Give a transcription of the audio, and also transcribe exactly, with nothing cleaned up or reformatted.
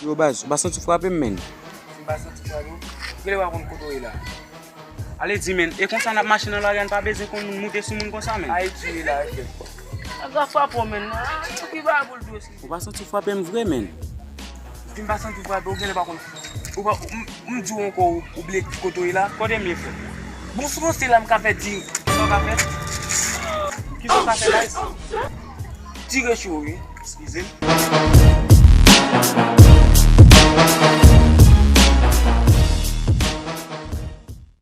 Yo baz, ou pa santi w frape m, menn? Si m pa santi frape w, genlè w pa konn kote w ye la. Ale di, menn, e konsa n ap mache nan lari a, n pa bezwen konn moun moute sou moun konsa, menn. Ayiti ye la, frè. Nèg la frape w, menn. Ah, ki ba boul dwe. Ou pa santi w frape m vre, menn? Si m pa santi w frape w, genlè pa konn. Ou pa, m, m di w ankò, ou, ou bliye kote w ye la? Kote m ye, frè? Bon, si w se la, m ka fè di. Kisa w ka fè? Kisa w ka fè, guys? Tire cho, wi. Eskize m.